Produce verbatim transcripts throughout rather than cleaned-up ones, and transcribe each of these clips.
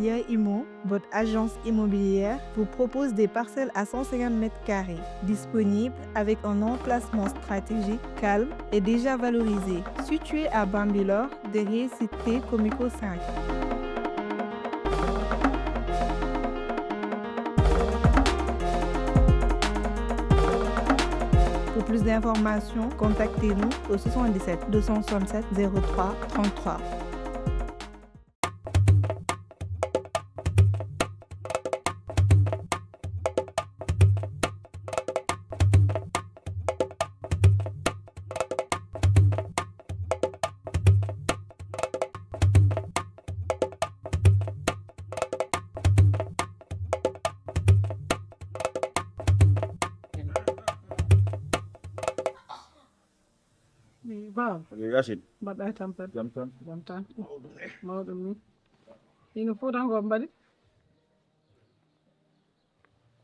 Imo, votre agence immobilière, vous propose des parcelles à cent cinquante mètres carrés, disponibles avec un emplacement stratégique, calme et déjà valorisé. Situé à Bambilor, derrière Cité Comico cinq. Pour plus d'informations, contactez-nous au soixante-dix-sept deux cent soixante-sept zéro trois trente-trois. Baaba. Yacine. Mbaɗɗa e tampere? Jam tan. Jam tan. Mawɗum ni. Ino Fuutankooɓe mbaɗi?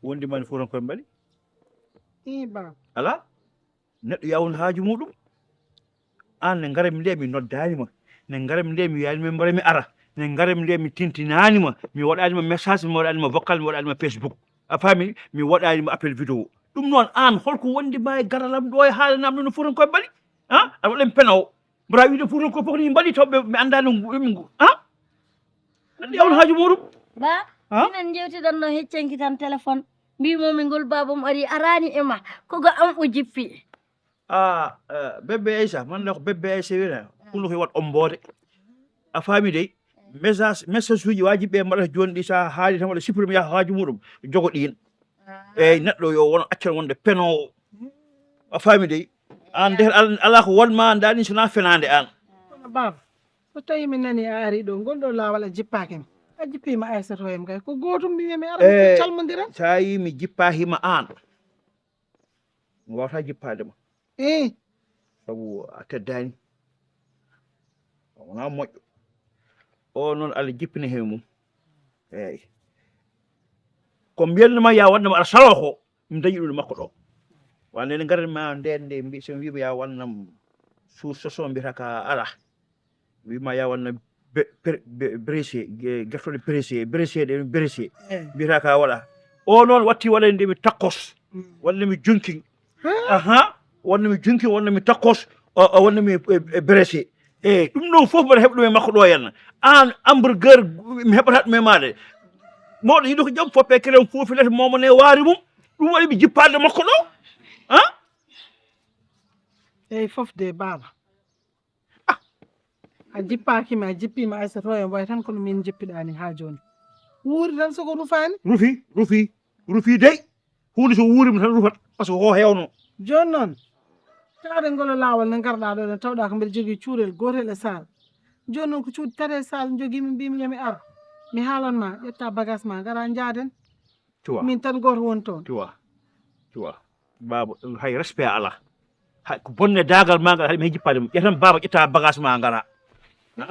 Wondi mani Fuutankooɓe mbaɗi? Ii, baaba. Alaa? Neɗɗo yawun haaju muɗum. Aan ne ngaram nde mi noddaani ma. Ne ngaram nde mi wiyaani ma mbara mi ara. Ne ngaram nde mi tintinaani ma. Mi waɗaani ma message, mi waɗaani ma vocal, mi waɗaani ma Facebook. A faami? Mi waɗaani ma appel vidéo. Ɗum noon aan holko wondi ma e garalam ɗo e haalanam ɗum no Fuutankooɓe mbaɗi? Ha? Aɗa waɗa mi penawo. Mbaɗa wiide Fuutankooɓe fof ni mbaɗi taw ɓe mi anndaani ngu, ɗum ngu. Ha? Andi yawn haaju muɗum. Ba, ha? Minen njewtiɗen no heccanki tan téléphone. Mbimomi ngol baabam ari araani e ma. Ko ga am o jippi. Ah, eh, bébé Aïssa, man la ko bébé Aïssa wiyata. Kullo ko wat omboode. A faami dey? Message, message uji waaji ɓe mbaɗata jooni ɗi, so a haali tan waɗa supprimer yaha haaju muɗum, jogo ɗiin. Eyyi, neɗɗo yo won accan wonde penoowo. A faami dey? Aan nde al-, alaa ko won ma ndaani so na fenaande aan. Kono baaba, so tawi mi nani a ari ɗo, ngol ɗo laawol a jippaaki mi. A jippiima Aysata Hoyam kay. Ko gootum mi wiya mi ara, mi calmondiren. Sa yi mi jippaaki ma aan. Mi wawata jippaade ma. Eh. Sabu a teddaani. A wonaa moƴƴo. O noon Allah jippini he mum. Eeyi. Ko mbiyatnoo ma ya waɗnoo ma aɗa saloo ko, mi dañi ɗum e makko ɗo. Wande nde ngaran ma ndeen nde mbi-, so mi wiima ya waɗnam suur soso mbiyata ka alaa. Wiima ya wanna be-, pre-, be-, pressé, ge-, gertoɗe pressé, pressé ɗe, pressé. Eh. Mbiyata ka waɗa. O noon watti waɗande mi takkos. Mm. Wonde mi junkin. Huh? Aha. Wonde mi junkin, wonde mi takkos, o, o, wonde mi, e, e, pressé. Eyyi, ɗum ɗon fof mbaɗa heɓa ɗum e makko ɗo henna. Aan hamburger mi heɓata ɗum e maɗa. Mawɗo yiɗi ko jam foppe kerem fof filete momone waari mum. Ɗum waɗi mi jippaade makko ɗo. Ha? Eyyi, fof de baaba. Ah, a jippaaki mi, a jippiima Aysata Hoyam, way tan kono min jippiɗaa ni haa jooni. Wuuri tan soko rufaani? Rufi, rufi, rufi dey. Huunde so wuurima tan rufat, par ce que ko heewno. Jooni noon, taade ngolo laawol ne ngarɗaa ɗo, ne tawɗaa ko mbeɗa jogii cuurel gootel e saal. Jooni noon ko cuuɗi tati e saal njogiimi, mbiimi yo mi ar. Mi haalan ma, ƴetta bagage ma, ngara njaaden. Tu vois. Min tan gooto woni toon. Tu vois. Tu vois. Baaba, hay respect alaa. Hay ko bonne daagal ma ngal, hay mi jippaade mo. Ƴetam baaba, ƴetta bagage ma ngara. Ha?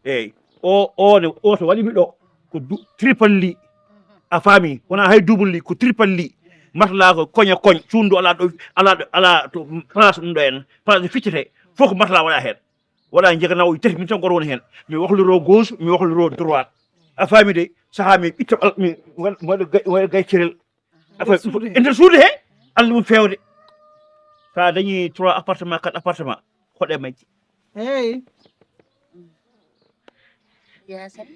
Eyyi. O, o ne, o to waɗi mi ɗo. Ko du-, triple lit. A faami? Wona hay double lit, ko triple lit. Matla ko koña koñ, suundu ala ɗo, ala ɗo, ala to place ɗum ɗo en. Place ɗo ficcete. Fof ko matla waɗa heen. Waɗa jeganaw tati, min tan goto woni heen. Mi wahloro gauche, mi wahloro droite. A faami de, saha mi ɓitta al-, mi wa-, mi waɗa gay-, mi waɗa gay cerel. A faami, e nder suudu he, Allah ɗum feewde. Sa dañi trois appartement, quatre appartement, hoɗe majji. Eyyi. Yaasin,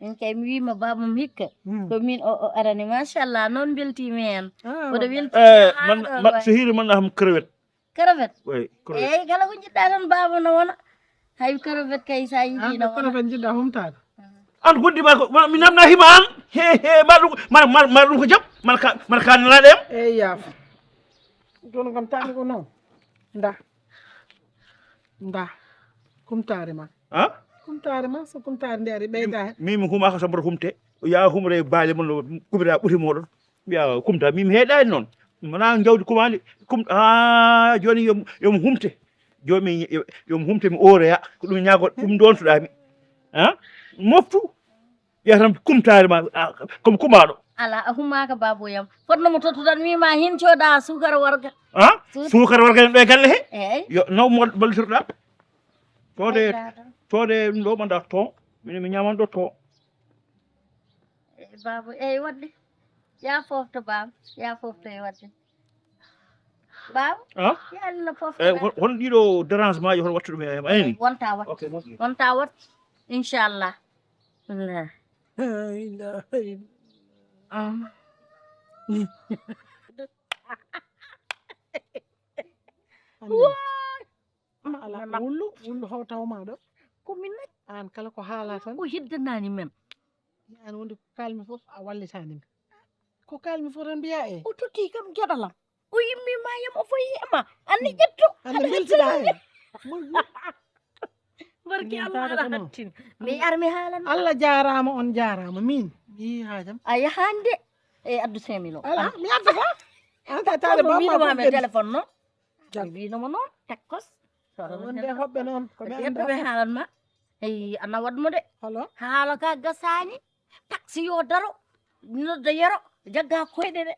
min kay mi wiima baabam hikka. Hmm. Ko min o, o arani, machallah, noon mbeltiimi heen. Ah, mboɗo weltii. Eh, haa man, ɗo man, waay. So hiiri man, aham crevette. Crevette? Oui, crevette. Eyyi, kala ko njiɗɗaa tan, baaba no wona. Hay crevette kay, sa yiɗi no wona. Crevette njiɗɗaa humtaade? An gondi ma ko, ma, mi namna hima an. He, he, ma ɗum, ma, ma, ma ɗum ko jam? Ma ka, ma ka nana ɗem? Eyyi, yaafo. Jooni kam taani ko noon. Nda. Nda. Kumtaare ma. Ha? Kumtaare ma, so kumtaare nde ari, ɓeyda hen. Min, min mi humaka so mboɗo humte. Ya humre baali mon no kubira ɓuri moɗon. Mbiya kumta, min mi heeɗaani noon. Wonaa jawdi kumaandi, kum-, haa jooni yo, yo mi humte. Jooni yo, yo mi humte, mi ooroya. Ko ɗum ñaago, ɗum ndontuɗaa mi. Ha? Moftu. Ɓiya tan kumtaare ma, a, ko mi kumaaɗo. Alaa, a humaaka, baabo yam. Fotno mo tottu tan, mi ma hin cooda suukara warga. Ha? Suuk- Suukara warga ɗo e galle he? Eey. Yo, no mo-, ballitoɗaa? Coode, coode ɗum ɗo ɓanda ton. Minen mi ñaaman ɗo ton. Baaba, eyi, waɗde. Ya foofto, baaba. Ya foofto e waɗde. Baaba? Ah? Ya Allah foofto. Eh, hol, hol ɗiɗo dérangement ji, hol wattuɗo mi, eh, ayni? Wonta wat. Ok, moƴƴi. Wonta wat. Inchallah. La ilaha illa. Ah. Amin. Waay. Ala wullu, wullu hawtaw ma ɗo. Ko min nak. An kala ko haala tan. Ko heddanani men. An wonde ko kalmi fof a wallitani mi. Ko kalmi fof tan mbiya e. O totti kam geɗalam. O yimmi ma yam o foyi e ma. Anni ƴettu. Anni beltiɗa hen. Barki Allah aɗa hattin. Mi ar mi haalan. Allah jarama, on jarama. Min mi yi hajam. A yahande e addu cinq mille o. Ala mi addata. An ka tare bamma mi wama téléphone no. Jam. Mbinomo noon takkos. Wonde hoɓɓe noon ko ɓe ɓe haalan ma. Eyi ana waɗ mo de. Holo? Haala ka gasani. Taxi yo daro. Nodda yero jagga koyɗe de.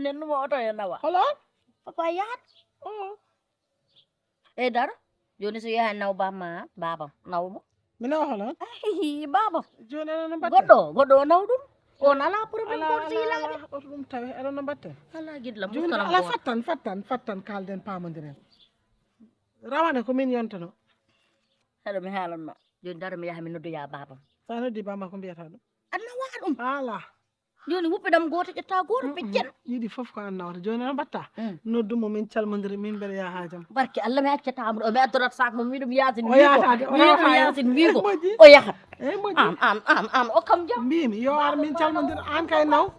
Nen mo oto yo nawa. Holo? Papa yahat. O. E daro. Joni so yaha naw bamma babam nawmo. Mi nawa holo? Ayi babam. Joni aɗa no mbatte? Goɗɗo goɗɗo o naw ɗum. On ala problème goto si ilaade. Oto ɗum tawe aɗa no mbatte? Ala giɗlam. Joni ala fattan fattan fattan kalden pamondiren. Rawane ko min yontono. Haɗo mi haalanma. Joni daro mi yaha mi noddoya babam. Sa noddi bamma ko mbiyata ɗum? Annawa ɗum. Ala. Joni wuppidam goto ƴetta goto peccen. Yiɗi fof ko annawata joni no mbatta. Noddu mo min calmodiri min mbeɗa yaha jam. Barke Allah mi accatamo ɗo mi addorat sak mo miɗum yasin. O yahata de o yahata yasin wigo. O yahat. Eyyi moƴƴi. An an an an o kam jam. Mbimi yo ar min calmodir an kay naw.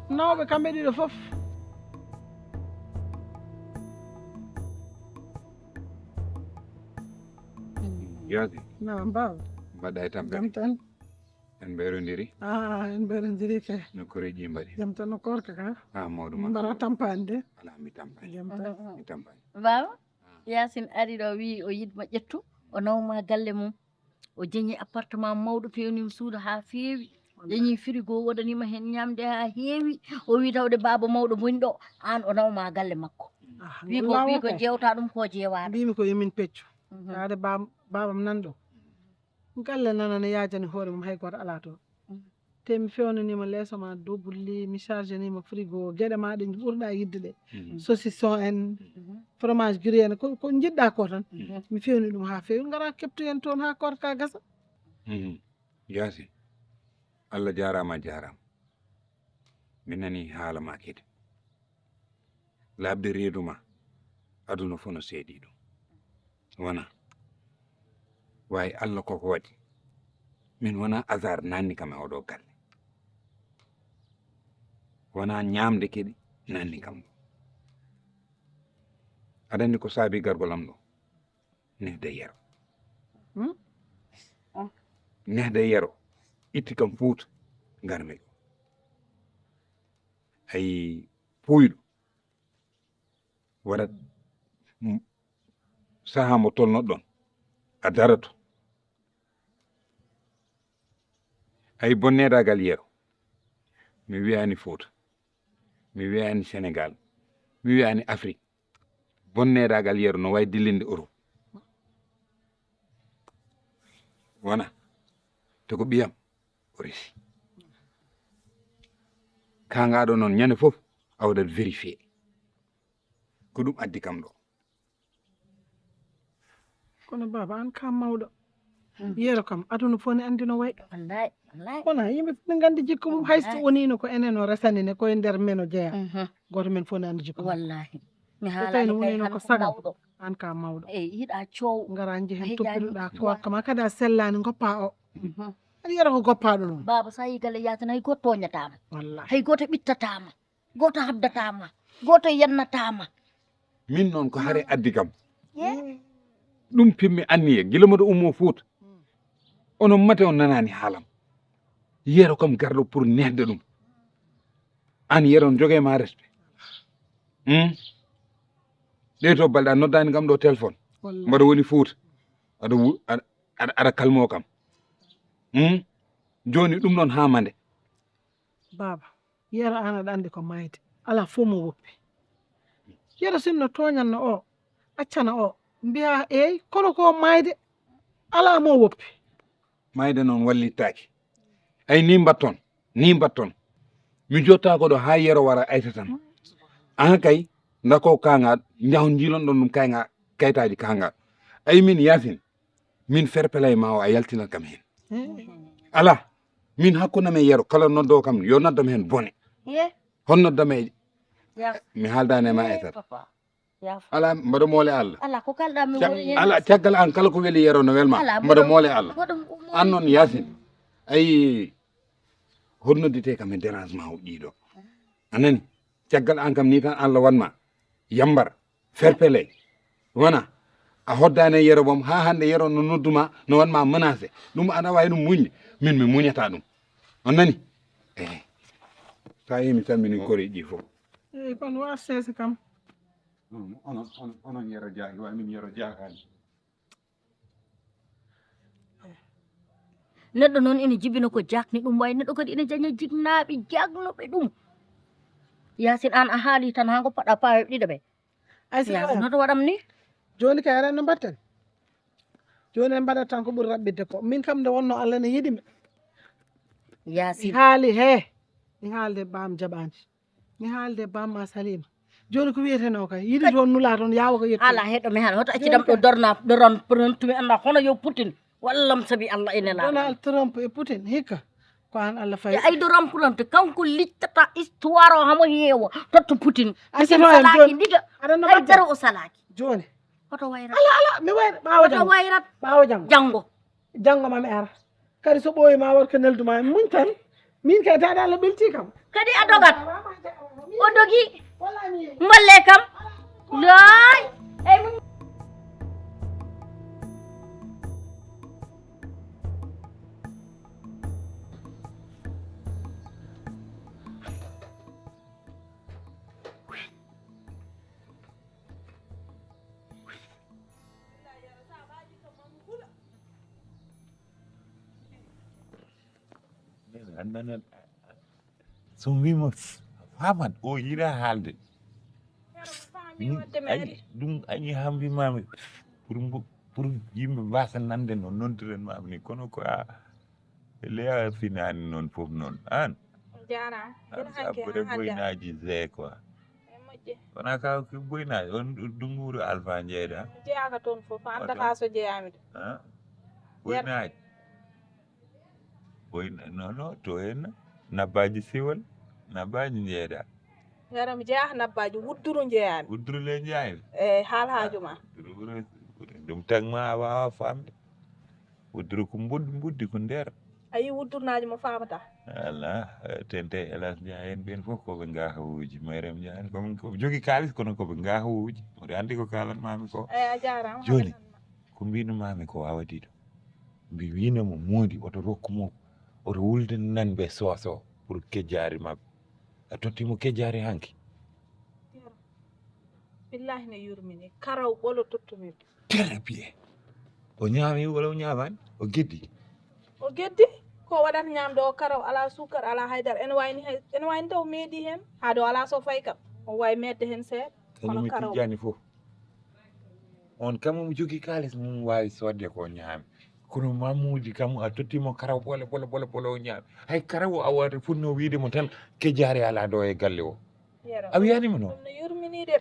Nawɓe kamɓe ɗiɗo fof. Yaasi. Naam baaba. Mbaɗɗa e tampere. Jam tan. En mberodiri. Ah, en mberodiri kay. No koreji mbaɗi. Jam tan no korka ka. Ah, mawɗo ma. Mbara tampande. Ala mi tampani. Jam tan. Mi tampani. Baaba, Yasin ari ɗo wi o yidma ƴettu, o nawma galle mum. O jeñi appartement mawɗo fewnima suudu ha feewi. Jeñi frigo waɗanima hen ñamde ha heewi. O wi tawde baaba mawɗo boni ɗo, an o nawma galle makko. Ah, wi ko wi ko jewta ɗum ko jewaɗo. Mbimi ko yomin peccu. Tawde bam babam nan ɗo. Galle nana ne yajani hoore mum hay goto ala toon. Te mi fewnanima leeso ma dobulli mi chargenima frigo gueɗe ma ɗe ɓurɗa yidde ɗe. Saucisson en, fromage gruyé en ko ko jiɗɗa ko tan. Mi fewni ɗum ha fewi gara keptoyen toon ha korka gasa. Yaasi. Allah jarama a jarama. Mi nani haala ma kadi. Laaɓde reedu ma aduna fof no seedi ɗum. Wona wawi Allah koko waɗi. Min wona hasard nanni kam e oɗo galle. Wona ñamde kadi nanni kam ɗo. Aɗa anndi ko saabi gargol am ɗo? Nehde yero. Nehde yero itti kam fuuta ngarmi ɗo. Ayi puuyɗo waɗat saha mo tolnoɗon a darato. Ayi bonnedagal yero mi wiyani fuuta, mi wiyani senegal, mi wiyani afrik. Bonnedagal yero no wawi dillinde Europe. Wona te ko ɓiyam o resi. Ka ngaɗo noon ñande fof a waɗat vérifié ko ɗum addi kam ɗo. Kono baba an ka mawɗo. Yero kam aduna fof ne andi no wayi. Wallahi wallahi. Kono yimɓe fof ne gandi jikku mum hayso wonino ko enen o resani ne koye nder men o jeeya. Goto men fof ne andi jikku mum. Wallahi. Mi haalani kay wonino ko sagal. An ka mawɗo. Eyi yiɗa coow. Ngara jehen toppitoɗa korka ma kadi a sellani goppa o. Aɗa yiyata ko goppaɗo noon. Baba sa yi galle yatana hay goto toñatama. Wallahi. Hay goto ɓittatama. Goto habdatama. Goto yennatama. Min noon ko hare addi kam. Ɗum pimmi anniye gila mboɗo ummo fuuta. Onon mate on nanani haalam. Yero kam garɗo pour nehde ɗum. An yero on jogue ma respect. Hmm? Ɗe to balɗa noddani kam ɗo téléphone. Mbaɗa woni fuuta. Aɗa wu- aɗa aɗa- aɗa kalmo kam. Hmm? Joni ɗum noon ha mande. Baba, yero an aɗa andi ko mayde. Ala fof mo woppi. Yero sinno toñanno o, accana o, mbiya eyi kono ko mayde. Ala mo woppi. Mayde noon wallittaaki. Ay ni mbatton, ni mbatton. Mi jottaako ɗo haa Yero wara Aysa tan. Aan kay, ndako kaŋa, njahon njilon ɗon ɗum kayŋa, kaytaaji kaŋa. Ay min Yaasin, min ferpelay ma o a yaltinan kam heen. Alaa, min hakkunde men Yero, kala noddoowo kam, yo noddam heen bone. Hon noddam e mi haaldaani e ma Aysata. Alaa, mbaɗa moole Allah. Alaa, ko kalɗa mi woni heen. Alaa, caggal an kala ko weli Yero no welma. Alaa, mbaɗa moole Allah. An noon Yaasin, ayi, hon noddite kam e dérangement o ɗiɗo. A nani? Caggal an kam ni tan Allah wanma yambar, ferpele. Wona a hoddaani e Yero boom haa hannde Yero no nodduma, no wanma menacé. Ɗum aɗa waawi ɗum muñde. Min mi muñata ɗum. On nani? Eey. Sa yi mi salmini koreeji fof. Eey, kono wa seese kam. Onon, onon, onon Yero jaaki, wa min Yero jaakaani. Neɗɗo noon ina jibina ko jaakni ɗum, way neɗɗo kadi ina jaña jignaaɓe jaaknuɓe ɗum. Yaasin, aan a haali tan haa ngo paɗa paawe ɗiɗo ɓe. Ay, si Yaasin, no to waɗam ni? Jooni kay, aɗa anndi no mbaɗten? Jooni en mbaɗat tan ko ɓuri raɓɓiɗde ko. Min kam nde wonno Allah ne yiɗi mi. Yaasin. Mi haali he. Mi haalde baam jaɓaani. Mi haalde baam ma Salima. Jooni ko wiyetenoo kay? Yiɗi toon nulaa toon yaawa ko yettude. Alaa heɗo mi haalde. Hoto accidam ɗo dorna, doron, doron tumi annda hono yo Putin. Wallam sabi Allah e Nelaaɗo. Donald Trump e Putin hikka. Ko aan Allah fayi. Ay doron Putin to kanko littata histoire o hamo heewa. Totto Putin. Putin salaaki ndiga. Hay dara o salaaki. Jooni. Hoto wayra. Ala, ala, mi wayra. Ɓaawo janngo. Hoto wayra. Ɓaawo janngo. Janngo. Janngo ma mi ara. Kadi so ɓooyi ma waɗ ko nelduma e muñ tan. Min kay daaɗa Allah ɓelti kam. Kadi a dogat. O dogi. Mballe kam. Laay. Ey. Annana so wimo famat o yira haalde. Ayi ɗum ayi hambi mami pour pour yimɓe mbasa nande no nondiren mami ni kono ko a leya finani noon fof noon an. Jarama. Aɓɓude boynaji ze quoi. Wona ka boynaji on dunguru alpha jeeyda. Jeyaka toon fof andata so jeyami de. Boynaji. Boy non non to en nabbaji siwal nabbaji jeeyda. Yara mi jeeya nabbaji wudduru jeeyami. Wudduru le jeeymi. Eyi haal haaju ma. Ɗum tagma a wawa famde. Wudduru ko mbuddi mbuddi ko nder. A yi wuddurnaaji mo faamata. Ala tente elas nja en ɓen fof koɓe ngahawuji mayrem nja en komin koɓe jogi kalis kono koɓe ngahawuji oɗo andi ko kalanmami ko. Eyi a jarama. Joni ko mbinumami ko wawadiɗo mbi winamo moodi oto rokku mo oto wulde nan ɓe soso pour kejjari mabɓe a tottimo kejjari hanki. Billahi ne yurmini karaw ɓolo tottumir. Très bien. O ñaami wala o ñaamaani? O geddi. O geddi ko waɗata ñaamde o karaw alaa suukar alaa haydara ene wayni ene wayni taw meeɗi heen haade o alaa so fayi kam o wawi meedde heen seeɗa. Kono mi tijjani fof on kam omo jogii kaalis mum waawi soodde ko ñaami kono mamuuji kam a tottiimo karaw ɓole ɓole ɓole ɓole o ñaami hay karaw o awata fotno wiide mo tan kejjaari alaa ɗo e galle o. A wiyanima noon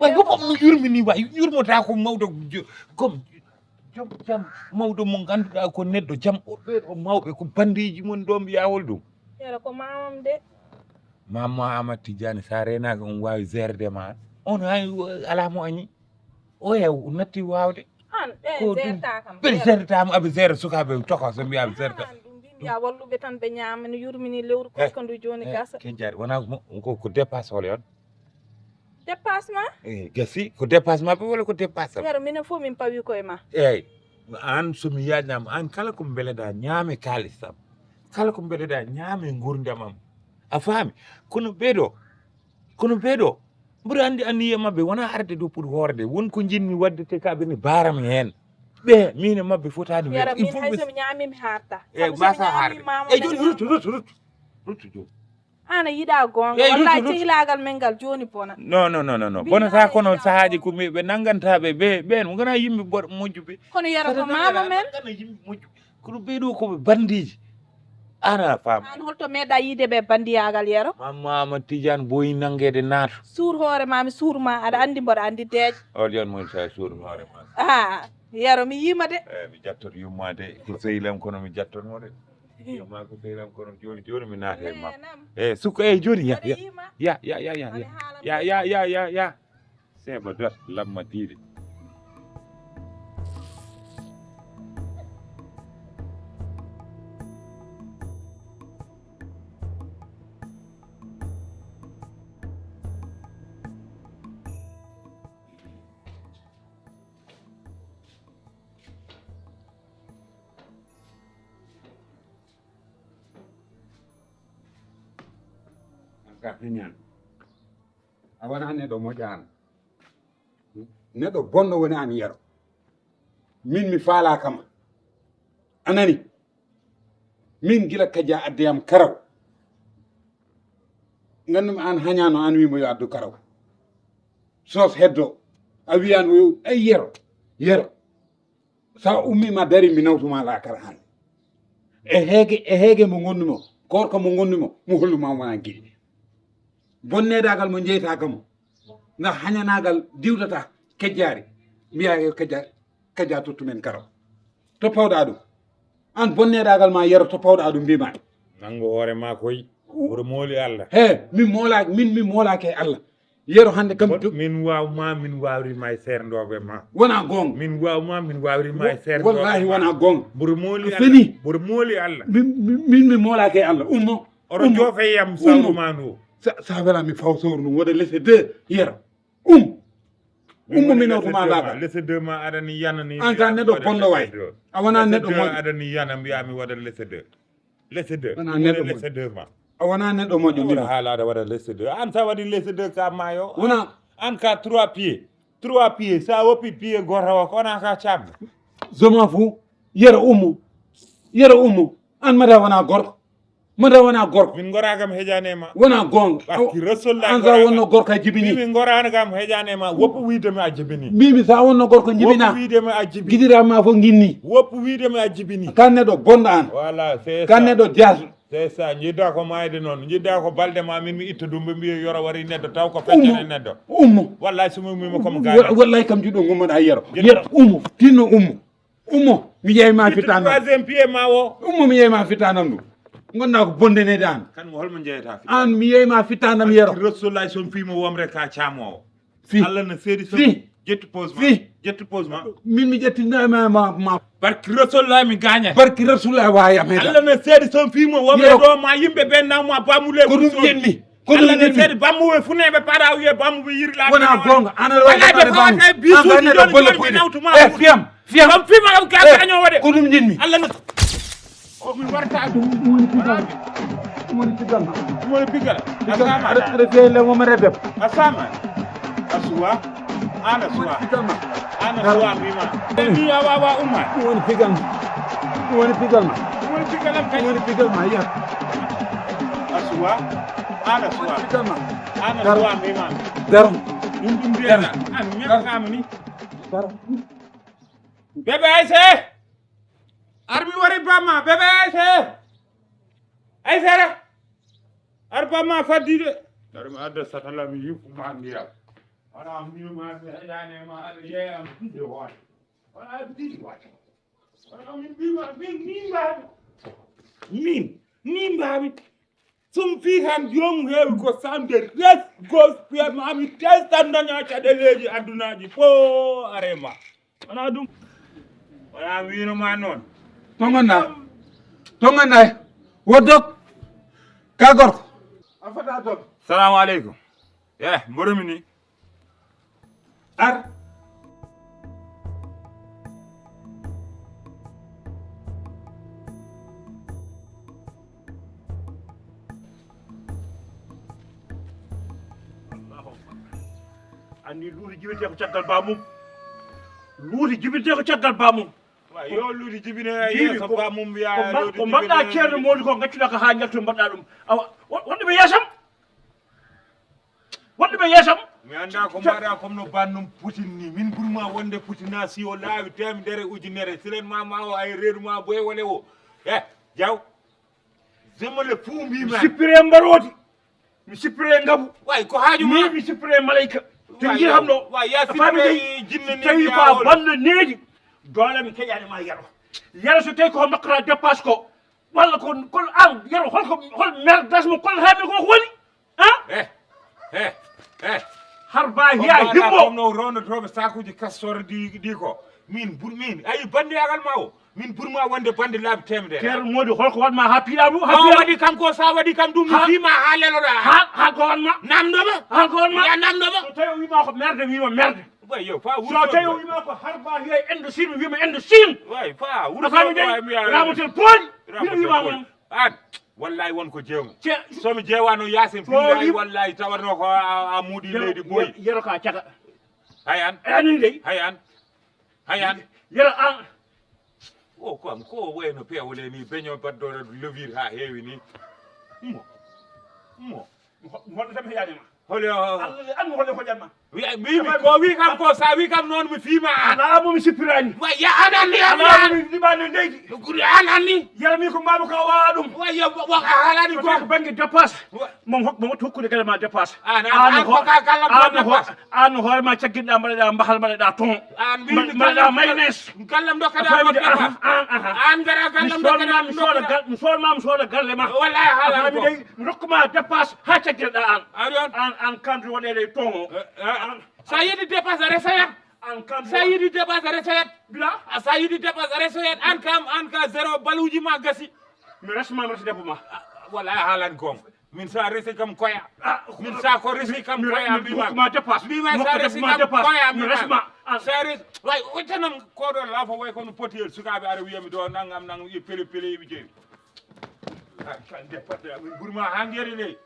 way ko fof no yurmini wa yurmotako mawɗo kom jom jam mawɗo mo ganduɗa ko neɗɗo jam o ɓeɗo mawɓe ko bandeji mon ɗo mbiya hol ɗum. Yero ko mamam de. Mama Amat Tidiane sa renaka on wawi gerde ma on hay ala mo añi oya natti wawde. An ɓe zerta kam ɓe zerta kam aɓe zerta sukaɓe tokoso mbiya aɓe zerta. Ɗum mbiya walluɓe tan ɓe ñaama no yurmini lewru koska ndu joni gasa. Kejjari wona ko dépasse hol yon. Dépasse ma. Eyi gasi ko dépasse ma ɓe walla ko dépasse am. Yero minen fof min pawi koye ma. Eyyi an somi yaƴnama an kala ko mbeleɗa ñaame kalis am kala ko mbeleɗa ñaame gurdam am. A faami? Kono ɓeɗo kono ɓeɗo mboɗo andi anniye mabɓe wona arde ɗo pour hoorde won ko jinmi wadde te kaɓe ne barami hen. Ɓe min e mabɓe fotani. Yero min hay somi ñaami mi harta. Eyyi mbasa harde. Eyyi joni ruttu ruttu ruttu ruttu joni. An a yiɗa goonga wallahi cehilagal men ngal jooni bona. Non non non non bonata kono sahaaji ko ɓe nanganta ɓe ɓe ɓen gona yimɓe boɗ moƴƴuɓe. Kono yero ko mama men. Gona yimɓe moƴƴuɓe kono ɓeɗo koɓe bandiji. Ana faama. An holto meeɗa yiide ɓe bandiyaagal Yero? Mamma Amadou Tidiane boyi nanngeede naato. Suur hoore ma, mi suur ma, aɗa anndi mboɗa anndi deeƴ. O jaan mon sa suur hoore ma. Ah, Yero mi yiima de. Eh, mi jattoto yumma de. Ko sehil am kono mi jattoto mo de. Yumma ko sehil am kono jooni, jooni mi naata e makko. Eh, suka, eh, jooni ya, ya. Ya, ya, ya, ya, ya. Ya, ya, ya, ya, ya. Seeba dat lamma diide. An ka feñaan. A wonaa neɗɗo moƴƴaano. Neɗɗo bonɗo woni aan Yero. Min mi faalaaka ma. A nani? Min gila kajja addi am karaw. Nganndu-mi aan hañaano aan wii mo yo addu karaw. Soos heddo. A wiyaan o yo, ay Yero, Yero. Sa ummi ma dari mi nawtuma laakara hannde. E heege, e heege mo ngonnumo, korka mo ngonnumo, mo holluma wona giɗi. Bonneedaagal mo njeytaaka mo, nga hañanaagal diwdata kejjaari, mbiyaa yo kejja, kejja tottu men karaw. To pawɗa ɗum? Aan bonneedaagal ma Yero to pawɗa ɗum mbimaani. Nanngo hoore ma koy, mboɗo mooli Allah. He, min moolaaki, min, min moolaaki e Allah. Yero hannde kam. Min waaw ma, min waawri ma e seerndoɓe ma. Wona goonga. Min waaw ma, min waawri ma e seerndoɓe ma. Wallahi wona goonga. Mboɗo mooli Allah. Feni. Mboɗo mooli Allah. Min, min, min mi moolaaki e Allah. Ummo. Oɗo joofe yam sawru ma ndu. Sa, sa wela mi faw sawru ndu, woda lese deux, Yero. Um. Ummo mi nawtu ma laaka. Lese deux ma aɗani yana ni. An ka neɗɗo bonɗo way. A wona neɗɗo moƴƴo. Aɗani yana mbiya mi waɗa lese deux. Lese deux. Wona neɗɗo moƴƴo. Lese deux ma. A wona neɗɗo moƴƴo mbima. Haala aɗa waɗa lese deux. An sa waɗi lese deux ka mayo. Wona. An ka trois pieds. Trois pieds. Sa woppi pied goto o ko wona ka camɗo. Zoma fu. Yero ummo. Yero ummo. An mata wona gorko. Mata wona gorko. Min ngora kam hejaani e ma. Wona goonga. Barki Rasulullah. An sa wonno gorko a jibini. Min ngora kam hejaani e ma. Woppu wiide mi a jibini. Mbimi sa wonno gorko jibina. Woppu wiide mi a jibini. Giɗiraama fof ginni. Woppu wiide mi a jibini. Kan neɗɗo bonɗo an. Voilà, c'est ça. Kan neɗɗo jaaso. C'est ça. Njiɗɗa ko maayde noon. Njiɗɗa ko balɗe ma min mi itta ɗum ɓe mbiya Yero wari neɗɗo taw ko feccere neɗɗo. Ummo. Wallahi so mi ummima comme gaay. Wallahi kam juɗɗo ngummaɗa Yero. Yero ummo. Tinno ummo. Ummo, mi yeey ma fittaanam. Troisième pied ma o. Ummo, mi yeey ma fittaanam ɗum. Ngonɗa ko bonde nede an. Kan mo holmo jeeyata fittaanam? An mi yeey ma fittaanam Yero. Rasulullah son fii mo womre ka caamo o. Fi. Allah na seedi son. Fi. Jettu pose ma. Fi. Jettu pose ma. Min mi ƴettinda ma, ma, ma. Barki Rasulullah mi gaña. Barki Rasulullah wa yam heda. Allah na seedi son fii mo womre ɗo ma yimɓe ɓe naw ma bamule. Ko ɗum yenni. Ko ɗum Allah ne seedi bammuɓe funeɓe paɗa wiye bammuɓe yiri laaɓi. Wona goonga, an aɗa waɗa bammu. An ka neɗɗo bolle kuyɗe. Eh, fiyam, fiyam. Kam fima kam ka gaño waɗe. Ko ɗum jinmi. Allah ne. O mi warta ɗum. Ɗum woni pigal. Ɗum woni pigal. Ɗum woni pigal. Asama. Aɗa fiya le mo mere beb. Asama. Asuwa. Ana suwa. Ana suwa mima. Ni awa wa umma. Ɗum woni pigal ma. Ɗum woni pigal ma. Ɗum woni pigal am kay. Ɗum woni pigal ma, yiya. Asuwa. Ana suwa. Ana suwa mima. Daro. Ɗum ɗum mbiyata. An ñakkama ni. Daro. Bébé Aïssé. Ar mi wari bamma, bébé Aïssé. Aïssé ra. Ar bamma faddi de. Ar mi adda satala mi yuppu ma ndiyam. Wala mi ma mi heɗane ma aɗa yeeyam fidde hoore. Wala fidde hoore. Wala min mbima min min mbaami. Min min mbaami. Sum fii han joom heewi ko samde res gos piya ma mi testan daña caɗeleeji addunaji fo arema. Wona ɗum. Wona wino ma noon. To ngonɗa? To ngonɗa? Woddok. Ka gorko. A fota to. Salamu aleykum. Eh, mboɗo mi ni. Ar. Allahu akbar. Anni luuti jibinte ko caggal bamum. Luuti jibinte ko caggal bamum. Yo luuti jibine yeeso bamum wiya. Ko mbaɗɗa ceerno mawni ko gaccuɗa ko ha jalto mbaɗɗa ɗum. Awa wonde ɓe yeesam. Wonde ɓe yeesam. Mi annda ko mbaɗa comme no bannum Putin ni. Min ɓurma wonde Putin na si o laawi temedere ujunere silen ma ma o ay reedu ma boy wole o. Eh, jaw. Zemmole fuu mbiimi. Mi sippire mbaroodi. Mi sippire ngabu. Way, ko haaju ma? Mi sippire malayka. Te ngi xam ɗo. Way, ya sippire jinne. Tawi ko a banndo needi. Doole mi keƴaani ma yero. Yero so tawi ko makkata dépasse ko. Walla ko, ko an yero, holko, hol merdas mo, kol hami ko woni? Ha? Eh, eh, eh. Har ba hiya himbo. Comme no ronotooɓe sakuji kastoro di, di ko. Min bur min. Ayi bande agal ma o. Min bur ma wonde bande laabi temedere. Ker modi holko wan ma ha piɗa mu, ha piɗa. Waɗi kam ko sa waɗi kam ɗum mi fima ha leloɗa. Ha, ha ko wan ma. Namdo ma. Ha ko wan ma. Ya namdo ma. So tawi o wima ko merde, wima merde. Way yo fa wuro. So tawi o wima ko har ba hiya endo sin, wima endo sin. Way fa wuro. Afami de. Ramotel poli. Wima wima. An, wallahi won ko jeewmi. Ce- So mi jeewano Yaasin, billahi wallahi tawarno ko a, a muudi leydi boy. Yero ka caga. Hay an. Ani dey. Hay an. Hay an. Yero an. O ko am ko wayno pewole ni beño baddo levir ha heewi ni. Mo. Mo. Mo tan yaade ma. Hole o. Allah an mo hole ko jamma. Wi mi ko wi kam ko sa wi kam non mi fima. Ala mo mi sipirani. Wa ya anani. Ala mo mi dibano ndeydi. Guri anani. Yara mi ko mbabu ka wa dum. Wa ya wa halani ko. Ko bangi dépasse. Mo hok mo tokkude kala ma dépasse. An an ko ka kala mo dépasse. An hoore ma caggidda mbaɗa mbaxal mbaɗa ton. An wi mbaɗa mayonnaise. Kallam do kada mo dépasse. An gara kallam do kada mo. Mi soda mi soda galle ma. Wallahi halani ko. Mi rokkuma dépasse ha caggirɗa an. An an kandu wonede ton. Sa yiɗi dépasse a resayat. An kandu sa yiɗi dépasse a resayat. Bila. Sa yiɗi dépasse a resayat an kam an ka zéro baluji ma gasi. Mi resma mi resi debbo ma. Wala halan gom. Min sa resi kam koya. Min sa ko resi kam koya mi ma dépasse. Mi ma sa resi kam koya mi resma. Sa resi way otanam ko do la fo way ko no poti sukabe ara wiyami do nangam nangam e pele pele e jeewi. Ay, kande paɗɗa, min ɓuri ma ha ngeri ley.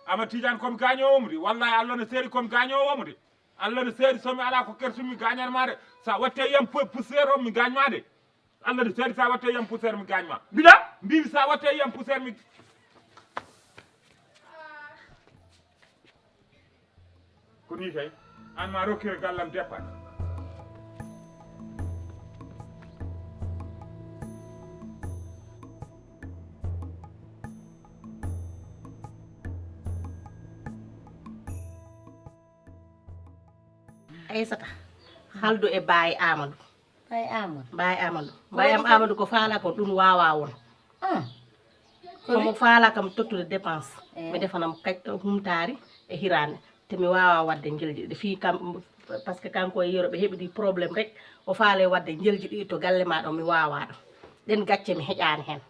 Ama Tidiane komi gaño womde. Wallahi Allah no seeri komi gaño womde. Allah no seeri somi ala ko kertumi gañan ma de. Sa watte yam poussière o mi gañ ma de. Allah no seeri sa watte yam poussière mi gañ ma. Mbiɗa? Mbimi sa watte yam poussière mi. Ko ni kay an ma rokkira gallam départ. Aysata haldu e baay Amadou. Baay Amadou. Baay Amadou. Baay am Amadou ko faala ko ɗum waawa won. Ah. Komo faala kam tottude dépense. Eh. Mi defanam kacca humtaari e hiraande. Te mi waawa waɗde njelji ɗi fii kam parce que kanko e yero ɓe heɓidi problème rek o faale waɗde njelji ɗi to galle ma ɗo mi waawa ɗum. Ɗen gacce mi heƴaani heen.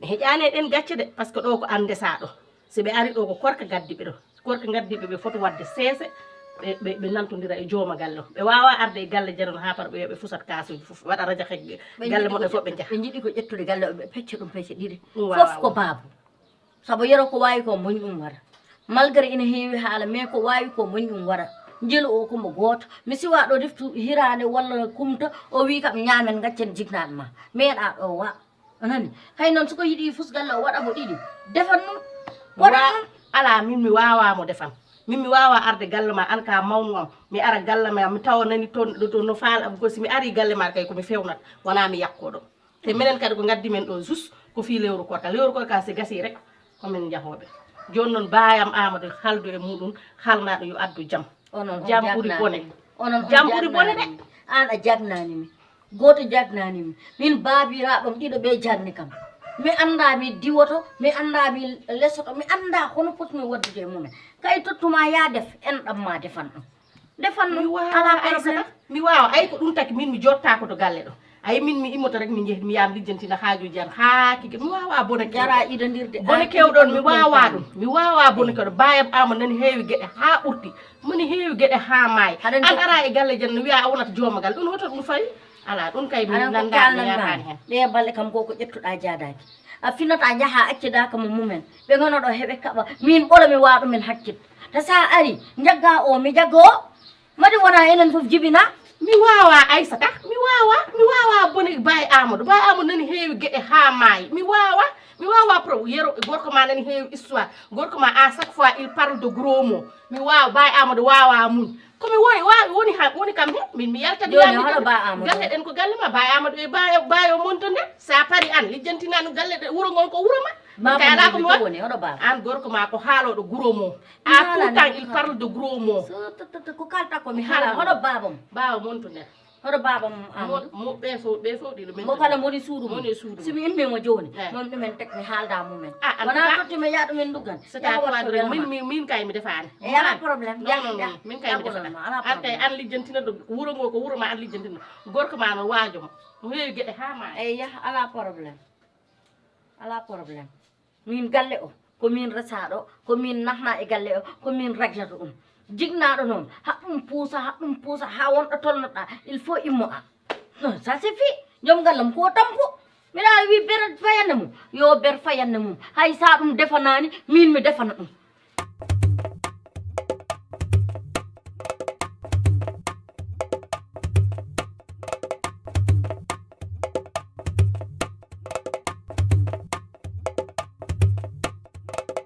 Mi heƴaani e ɗen gacce de parce que ɗo ko an ndesaa ɗo. Si ɓe ari ɗo ko korka gaddi ɓe ɗo. Korka gaddi ɓe ɓe foti waɗde seese ɓe ɓe nantondira e jooma galle o. Ɓe waawa arde e galle jeno no haa para ɓe wiya ɓe fusat kaasuuji fof waɗa rajaxe galle moɗon fof ɓe njaha. Ɓe njiɗi ko ƴettude galle o ɓe pecca ɗum pecce ɗiɗi. Fof ko baabu. Sabu yero ko waawi ko moñ ɗum waɗa. Malgré ina heewi haala mais ko waawi ko moñ ɗum waɗa. Njelu o ko mo gooto. Mi siwa ɗo reftu hiraande walla kumta o wii kam ñaamen gaccen jiknaaɗo ma. Meeɗa ɗo wa. A nani? Hay noon so ko yiɗi fus galle o waɗa mo ɗiɗi. Defan ɗum. Waɗa ɗum. Alaa min mi waawaa mo defan. Min mi waawaa arde galle ma an ka mawnu am. Mi ara galle ma mi tawa nani toon ɗo toon no faala am ko si mi arii galle ma kay ko mi fewnat wonaa mi yakkoo ɗo. Te minen kadi ko ngaddi men ɗo jus ko fii lewru korka lewru korka si gasii rek ko min njahooɓe. Jooni noon baayam Aamadu haldu e muuɗum halnaaɗo yo addu jam. Jam ɓuri bone. Jam ɓuri bone de. Aan a jagnaani mi. Gooto jagnaani mi. Min baabiraaɓam ɗiɗo ɓe jagni kam. Mi anndaa mi diwoto, mi anndaa mi lesoto, mi anndaa hono potmi waɗdude e mumen. Kay tottuma yaa def, enɗam ma defan ɗum. Defan mi wawa aysata mi wawa ay ko ɗum taki min mi jottaako to galle ɗo. Ay min mi immoto rek mi jehi mi yaha mi lijjantina haajuji am haa kike mi wawa bone jara idandirde bone kewɗon mi wawa ɗum mi wawa bone kewɗo bayam ama nani heewi geɗe haa ɓurti moni heewi geɗe haa maayi an ara e galle jan no wiya a wonata joomagal ɗum hoto ɗum fawi ala ɗum kay mi nanda mi yahani hen ɗe balle kam ko ko ƴettuɗa jaadaki a finata jaha accedaka mo mumen ɓe gonoɗo heɓe kaɓa min ɓolo mi wawa ɗumen hakkit te sa ari jagga o mi jagga o Madi wona enen fof jibina. Mi wawa Aysata, mi wawa, mi wawa bone Baye Amadou. Baye Amadou nani heewi geɗe ha maayi. Mi wawa, mi wawa pro yero gorko ma nani heewi histoire. Gorko ma à chaque fois il parle de gros mots. Mi wawa Baye Amadou wawa muñ. Ko mi woni waawi woni ha woni kam he min mi yaltat. Joni hono ba Amadou? Galle ɗen ko galle ma, ba Amadou e ba ba o monto nder. Sa pari an lijjantinano galle ɗe wuro ngon ko wuro ma. Ba kay ala ko mi woni hono ba? An gorko ma ko haaloɗo guro mo. A pourtant il parle de guro mo. Ko kalta ko mi hala hono babam. Ba o monto nder. Hoto baaba mum Amadou. Mo ɓe so ɓe so ɗiɗo min. Mo kala moni suudu mum. Moni suudu. Si mi immi mo joni. Eh. Mon ɗumen tek mi haalda mumen. Ah, wona totti mi yaɗu min nduggan. C'est à toi de min min min kay mi defani. E ala problème. Ya ya. Min kay mi defani. Ala problème. An lijjantina do wuro ngo ko wuro ma an lijjantina. Gorko ma no waajo mo. Mo heewi geɗe ha ma. E ya ala problème. Ala problème. Min galle o ko min resaɗo, ko min nahna e galle o, ko min raglata ɗum. Jignaɗo noon haɗɗum puusa haɗɗum puusa ha wonɗo tolnoɗa. Il faut immo a. Non, ça c'est fi. Joom gallam ko tampo. Miɗa wi ber fayanne mum. Yo ber fayanne mum. Hay sa ɗum defanani min mi defana ɗum.